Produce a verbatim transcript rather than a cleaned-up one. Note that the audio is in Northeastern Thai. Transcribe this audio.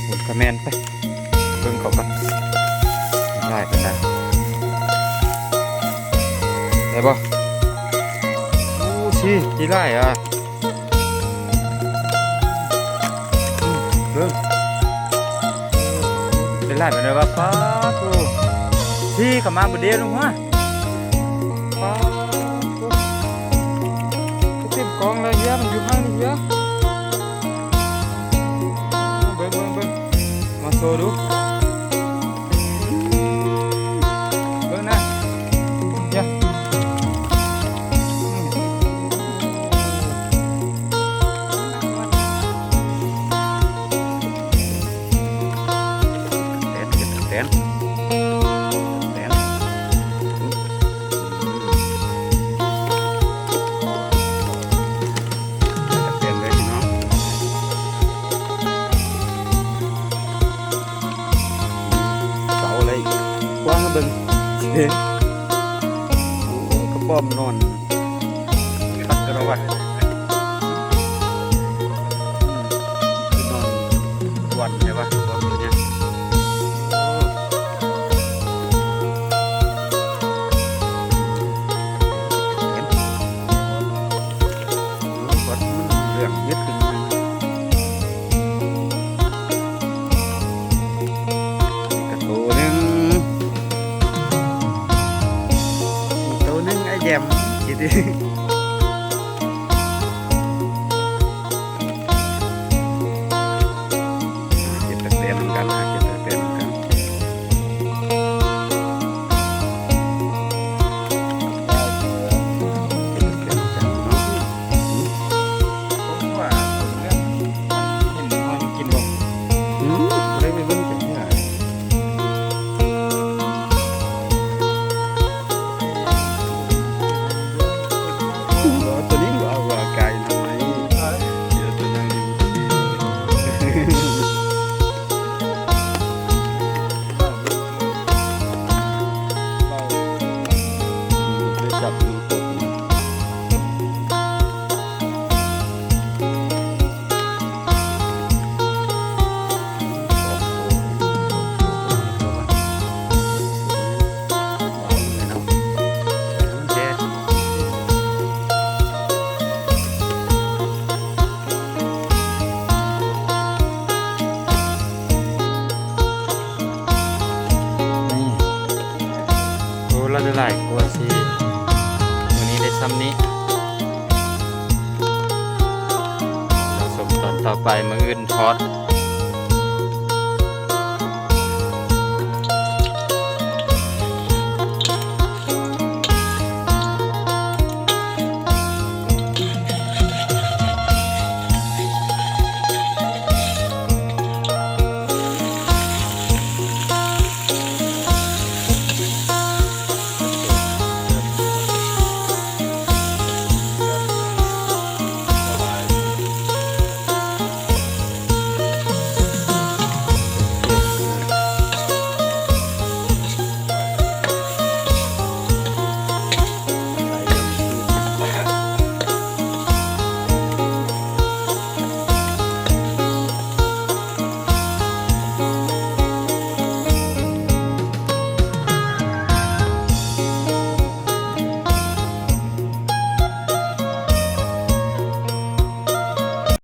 หมุนกระแมนไป เบิ่งเขากัน ได้กันนะ ได้บ่ โอ้ชีกี่ไร่อ่ะ อืมเบิ่ง ได้ไร่ไปเลยว่าป๊าดโอ้ชีเขามาบ่เดียวนึงฮะ ป๊าดโอ้เต็มกองเลยเฮีย มันอยู่ข้างนี้เฮีย เบิ่งเบิ่งเบิ่ง มาโชว์ดู เบิ่งนะ เฮีย แตน แตน แตน แตนเลยพี่น้อง เสาอะไร กว้างเบิ่ง โอ้ย กระป๋อมนอน คักกระวัด อืม คือนอนวันใช่ปะ นอนอยู่เนี่ย โอ้ เห็น วัดมันเรื่องยึดขึ้นมา กระตูหนึ่ง อีกตัวหนึ่งไอ้แยม คิดดิ เก็บตะเตนเหมือนกันนะ เก็บตะเตนเหมือนกัน เก็บตะเตนเหมือนกันเนาะ ผมว่าเรื่องมันกินบ่ อืม บ่ได้ไปเบิ่งจังซี่ล่ะ ตัวนี้ก็เอาว่าไกลหน่อย เดี๋ยวตัวนั้น ได้จับมือตกนะ นี่ โอ้ ละหลายกว่าสิ มื้อนี้ได้ซ้ำนี้ เราสมตอนต่อไป มื้ออื่นทอด